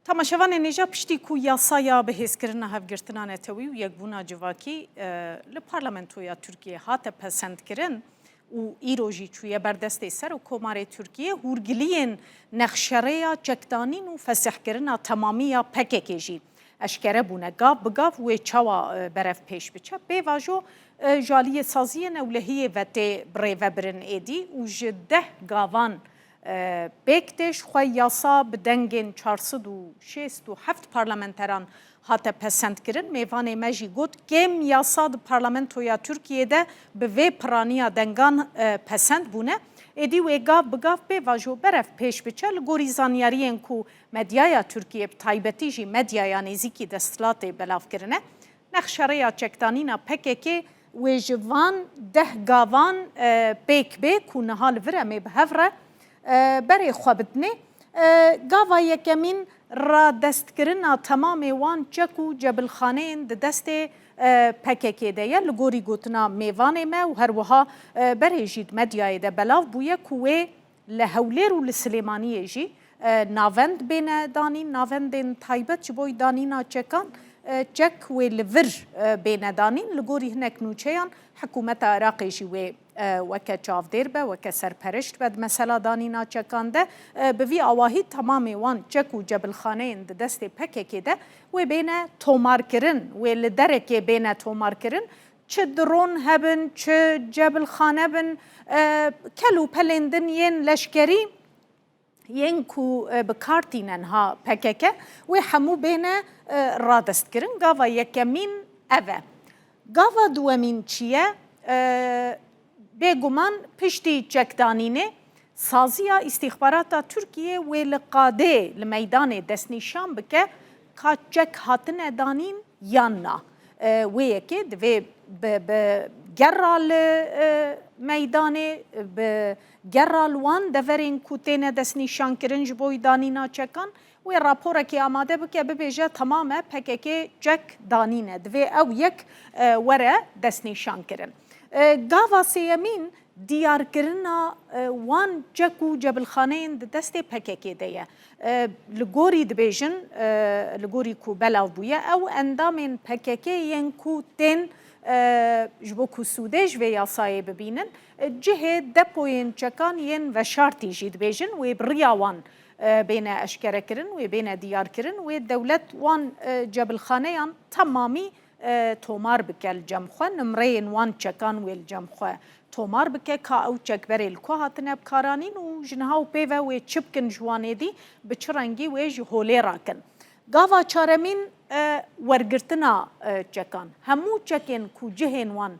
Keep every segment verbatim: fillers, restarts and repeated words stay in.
Temaşevanên hêja, piştî ku yasaya bihêzkirina hevgirtina netewî û yekbûna civakî, e, li Parlamentoya Tirkiyê hate pesendkirin û îro jî çûye ber destê Serokkomarê Tirkiyê, hûrgiliyên nexşerêya çekdanîn û fesihkirina temamî ya P K K jî eşkere bûne. Gav bi gav wê çawa, e, berev pêş biçe? Pêvajo, e, ji aliyê saziyên ewlehiyê ve tê birêvebirin êdî û ji deh gavan e, pêk tê. Ji xwe yasa bi dengên çar sed û şêst û heft parlamenteran hate pesendkirin. Mêvanê me jî got, kêm yasa di Parlamentoya Tirkiyê de bi vê piraniya dengan, e, pesend bûne. Êdî wê gav bi gav pêvajo berev pêş biçe. Li gorî zanyariyên ku medyaya Tirkiyê, bi taybetî jî medyaya nêzîkî desthilatê belav kirine, nexşerêya çekdanîna P K K wê ji van deh gavan, e, pêk bê ku niha li vir em ê bi hev re, e, berê xwe bidinê. E, gava yekemîn radestkirina temamê wan çek û cebilxaneyên di destê, e, P K K de ye. Li gorî gotina mêvanê me û her wiha, e, berê jî di medyayê de belav bûye ku wê li Hewlêr û li Silêmaniyê jî, e, navend bêne danîn, navendên taybet ji bo danîna çekan, e, çek wê li vir, e, bêne danîn. Li gorî hinek nûçeyan, hikûmeta Iraqê jî wê, e, weke çavdêr be, weke serperişt be di mesela danîna çekan de. E, bi vî awahî temamê wan çek û cebilxaneyên di destê P K K de wê bêne tomarkirin, wê li derekê bêne tomarkirin. Çi dron hebin, çi cebilxane bin, e, kel û pelên din yên leşkerî, yên ku, e, bi kar tîne niha P K K, wê hemû bêne, e, radestkirin. Gava yekemîn ev e. Gava duwemîn çi ye? E, bêguman piştî çekdanînê saziya îstîxbarata Tirkiyê wê li qadê, li meydanê destnîşan bike ka çek hatine danîn yan na. E, wê yekê divê bi, bi gerra li, e, meydanê, bi gerra li wan deverên ku têne destnîşankirin ji bo danîna çekan, wê raporekê amade bike, bibêje, temam e, P K K çek danîne. Divê ew yek, e, were destnîşankirin. E, gava sêyemîn diyarkirina, e, wan çek û cebilxaneyên di destê P K K de ye. E, li gorî dibêjin, e, li gorî ku belav bûye, ew endamên P K K yên ku tên, e, ji bo ku sûdê ji vê yasayê bibînin, e, cihê depoyên çekan yên veşartî jî dibêjin, wê bi riya wan, e, bêne eşkerekirin, wê bêne diyarkirin, wê dewlet wan, e, cebilxaneyan temamî, e, tomar bike li cem xwe, nimreyên wan çekan wê li cem xwe tomar bike, ka ew çek berê li ku hatine bikaranîn û ji niha û pê ve wê çi bikin ji wan êdî, bi çi rengî wê ji holê rakin. Gava çaremîn, e, wergirtina, e, çekan. Hemû çekên ku cihên wan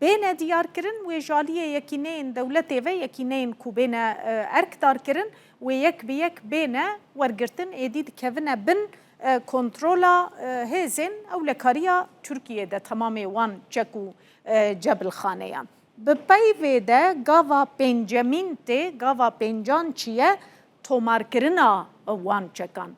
bêne diyarkirin, wê ji aliyê yekîneyên dewletê ve, yekîneyên ku bêne, e, erkdarkirin, wê yek bi yek bêne wergirtin, êdî dikevine bin, e, kontrola, e, hêzên ewlekariya Tirkiyê de temamê wan çek û, e, cebilxaneyan. Bi peyvê de gava pêncemîn tê, gava pêncan çi ye? Tomarkirina wan çekan.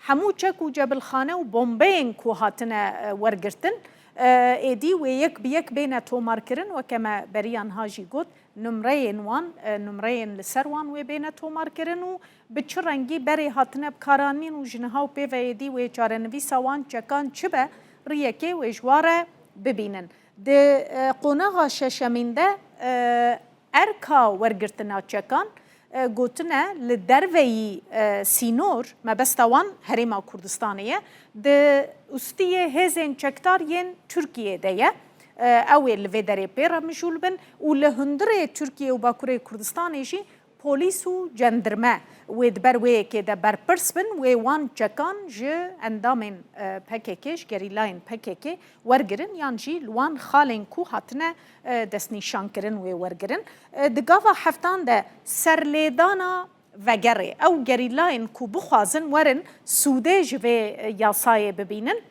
Hemû çek û cebilxane û bombeyên ku hatine, e, wergirtin, e, êdî wê yek bi yek bêne tomarkirin, weke me beriya niha jî got, nimreyên wan, e, nimreyên li ser wan wê bêne tomarkirin û bi çi rengî berê hatine bikaranîn û ji niha û pê ve êdî wê çarenivîsa wan çekan çi be, riyekê wê ji wa re bibînin. Di, e, qonaxa şeşemîn de, e, erka wergirtina çekan, e, gotine li derveyî, e, sînor, mebesta wan Herêma Kurdistanê ye, di ustiyê hêzên çekdar yên Tirkiyê de ye. E, ew ê li vê derê pê re mijûl bin û li hundirê Tirkiye û Bakurê Kurdistanê jî polîs û cendirme wê di ber wê yekê de berpirs bin, wê wan çekan ji endamên, e, P K K, ji gerîlayên P K K wergirin yan jî li wan xalên ku hatine, e, destnîşankirin wê wergirin. E, di gava heftan de serlêdana vegerê ew gerîlayên ku bixwazin werin sûdê ji vê, e, yasayê bibînin.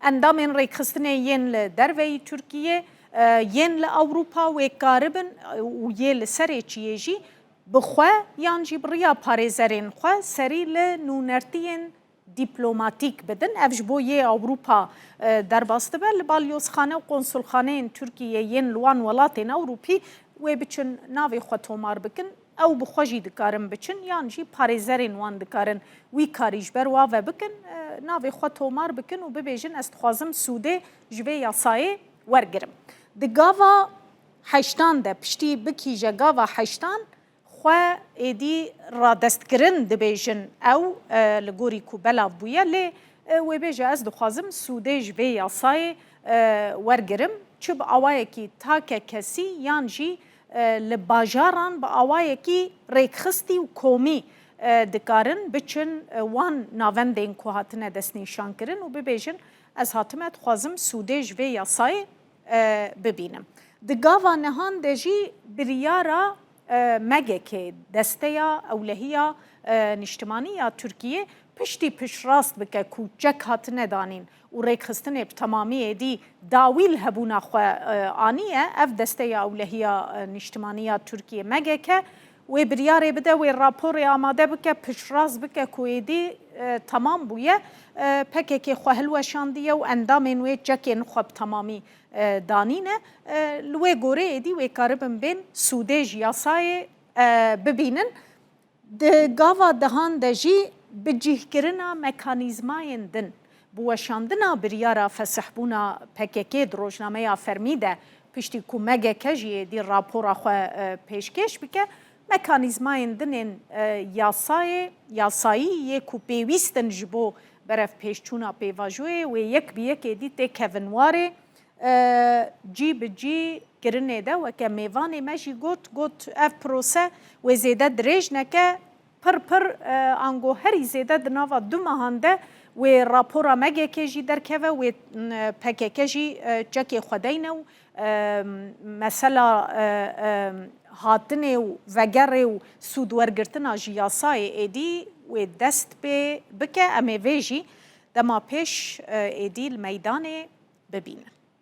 Endamên rêkxistinê yên li derveyî Tirkiyê, e, yên li Ewropa wê karibin, e, û yê li serê çiyê jî bi xwe yan jî bi riya parêzerên xwe serî li nûnertiyên dîplomatîk bidin. Ev ji bo yê Ewropa, e, derbas dibe. Li balyozxane û konsulxaneyên Tirkiyê yên li wan welatên Ewropî wê biçin navê xwe tomar bikin. ew bi xwe jî dikarin biçin, yan jî parêzerên wan dikarin wî karî ji ber wa ve bikin, e, navê xwe tomar bikin û bibêjin, ez dixwazim sûdê ji vê yasayê wergirim. Di gava heştan de, piştî bikîje gava heştan, xwe êdî radestkirin dibêjin ew, e, li gorî ku belav bûye, lê, e, wê bêje, ez dixwazim sûdê ji vê yasayê, e, wergirim, çi bi awayekî take kesî yan jî, e, li bajaran bi awayekî rêkxistî û komî, e, dikarin biçin, e, wan navendên ku hatine destnîşankirin û bibêjin, ez hatime dixwazim sûdê ji vê yasayê, e, bibînim. Di gava nihan de jî biryara, e, M G K, Desteya Ewlehiya, e, Niştimanî ya Tirkiyê, piştî piştrast bike ku çek hatine danîn û rêkxistinê bi temamî êdî dawî li hebûna xwe, e, aniye, ev Desteya Ewlehiya, e, Niştimanî ya Tirkiyê, M G K, wê biryarê bide, wê raporê amade bike, piştrast bike ku êdî, e, temam bûye, e, P K K xwe hilweşandiye û endamên wê çekên xwe bi temamî, e, danîne. E, li wê gorê êdî wê karibin bên sûdê ji yasayê, e, bibînin. Di gava dehan de jî bicîhkirina mekanîzmayên din, bi weşandina biryara fesihbûna P K K di rojnameya fermî de, piştî ku M G K jî êdî rapora xwe, e, pêşkêş bike, mekanîzmayên din ên, e, yasayê, yasayî yê ku pêwîst in ji bo berevpêşçûna pêvajoyê wê yek bi yek êdî têkevin warê, e, cî bi cî kirinê de. Weke mêvanê me jî got, got, ev prose wê zêde dirêj neke, pir pir, e, ango herî zêde di nava du mehan de wê rapora M G K jî derkeve, wê, m, P K K jî, e, çekê xwe deyne û, e, mesela, e, e, hatinê û vegerê û sûdwergirtina ji yasayê êdî wê dest pê bike. Em ê vê jî dema pêş, e, êdî li meydanê bibînin.